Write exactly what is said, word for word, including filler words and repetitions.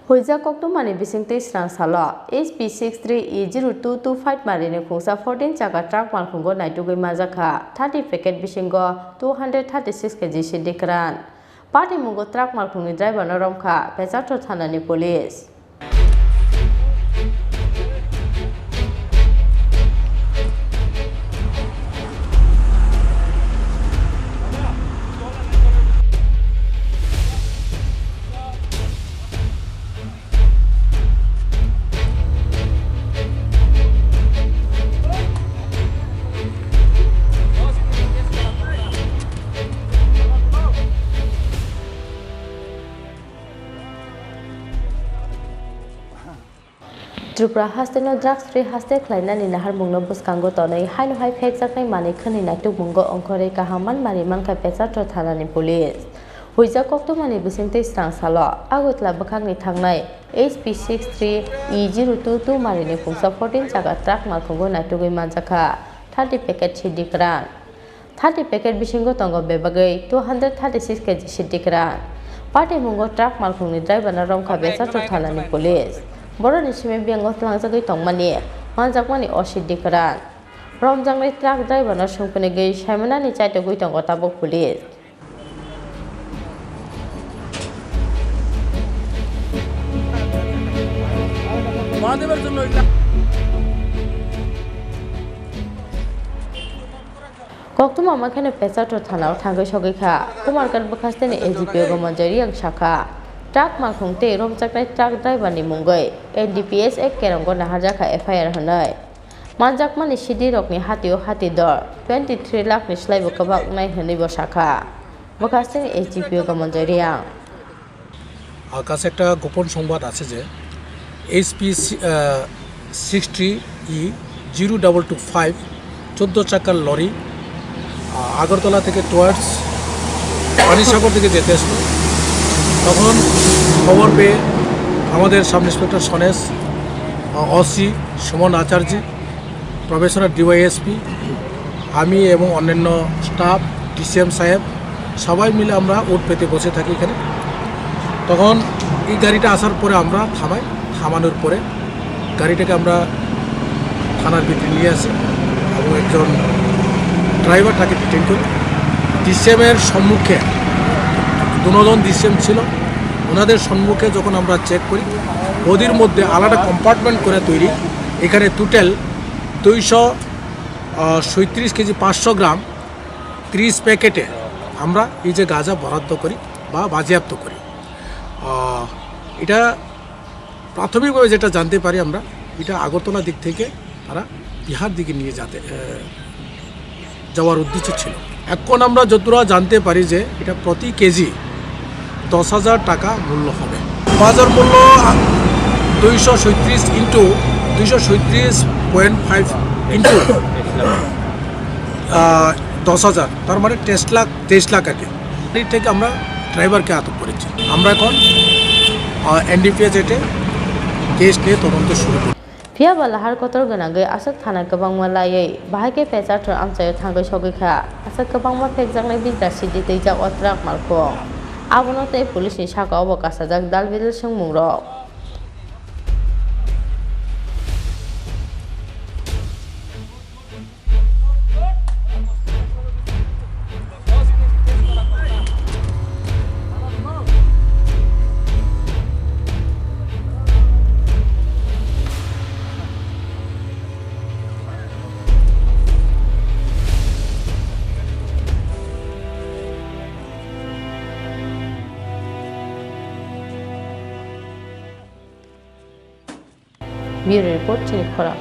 Huijak koktwmani bisingtwi srang salo S P six three E zero two two five marini khungsa fourteen chakha truck malkhungo naitugwi manjakha, thirty packet bisingo two hundred thirty six K G sidi kwran. Patimungo truck malkhungni driverno romkha Pecharthor thanani police. Tripura hasteno drugs free haste khlainani naharmungno bwskango tonwi haino hai phekjaknai manwi khwnwi naitukmungo ongkhorwi kaham manmani mankha Pecharthor thanani police. Huijak koktwmani bisingtwi srang salo Agartala bwkhakni thangnai S P six three E zero two two marini khungsa fourteen chakha truck malkhungo naitugwi manjakha thirty packet sidi kwran. Thirty packet bisingo tongo bebagwi two hundred thirty six K G sidi kwran. Patimungo truck malkhungni driverno romkha Pecharthor thanani police. Borokni simi biyango tlangjagwi tongmani manjakmani o sidi kwran. Romjaknai truck driverno sungphinigwi saimanani chaitogwi tongo tabuk police. মহাদেবের জন্য এটা। Koktwma mankhe no Pecharthor thanao thangwi sogwi kha. Kumarghat bwkhasteni S D P O Gamanjai Reang sakha, truck malkhung tei romjaknai truck driver ni mungwi N D P S Act kerongo naharjakha F I R hwnwi. Manjakmani sidirokni hatio hati dor twenty three lakh ni slaibo kwbak wngnai hwnwi bo sakha. Bwkhasteni S D P O Gamanjai Reang. আহ, কাছে একটা গোপন সংবাদ আছে যে HP sixty E zero double two five চোদ্দো চাকার লরি, আহ, আগরতলা থেকে টুয়ার্ডস পানিসাগর দিকে যেতে আসলো। তখন খবর পেয়ে আমাদের সাব ইন্সপেক্টর সনেশ, আহ, ওসি সুমন আচার্য, প্রবেশনার ডিওয়াইএসপি, আমি এবং অন্যান্য স্টাফ, ডিসিএম সাহেব, সবাই মিলে আমরা ওট পেতে বসে থাকি এখানে। তখন এই গাড়িটা আসার পরে আমরা থামাই, থামানোর পরে গাড়িটাকে আমরা থানার ভিতরে নিয়ে আসি এবং একজন ড্রাইভার তাকে ডিটেইন করি। ডিসিএমের সম্মুখে দুজন ডিসিএম ছিল, ওনাদের সম্মুখে যখন আমরা চেক করি, বডির মধ্যে আলাদা কম্পার্টমেন্ট করে তৈরি, এখানে টোটাল দুইশো, আহ, ছয়ত্রিশ কেজি পাঁচশো গ্রাম ত্রিশ প্যাকেটে আমরা এই যে গাঁজা বরাদ্দ করি বা বাজেয়াপ্ত করি। আহ, এটা প্রাথমিকভাবে যেটা জানতে পারি আমরা, এটা আগরতলা দিক থেকে তারা বিহার দিকে নিয়ে যাতে, আহ, যাওয়ার উদ্দেশ্য ছিল। এখন আমরা যতটা জানতে পারি যে এটা প্রতি কেজি দশ হাজার টাকা মূল্য হবে। বাজার মূল্য, আহ, দুইশো ছয়ত্রিশ ইন্টু দুইশো ছয়ত্রিশ পয়েন্ট ফাইভ ইন্টু, আহ, দশ হাজার, তার মানে তেইশ লাখ, তেইশ লাখ আর কি। এই থেকে আমরা ড্রাইভারকে আটক করেছি। আমরা এখন, আহ, এনডিপিএস অ্যাক্টে কেস নিয়ে তদন্ত শুরু করি। Phiya ba lahar kotor gwnangwi aswk thana kwbangma laiwi bahai khe Pecharthor amchaio thangwi sogwi kha. Aswk kwbangma phekjaknai bigra sidi twijak o truck malkhung. Abono tei police ni saka o bo kasajak dal bidal swngmung rok. Bureau Report, chini khorang.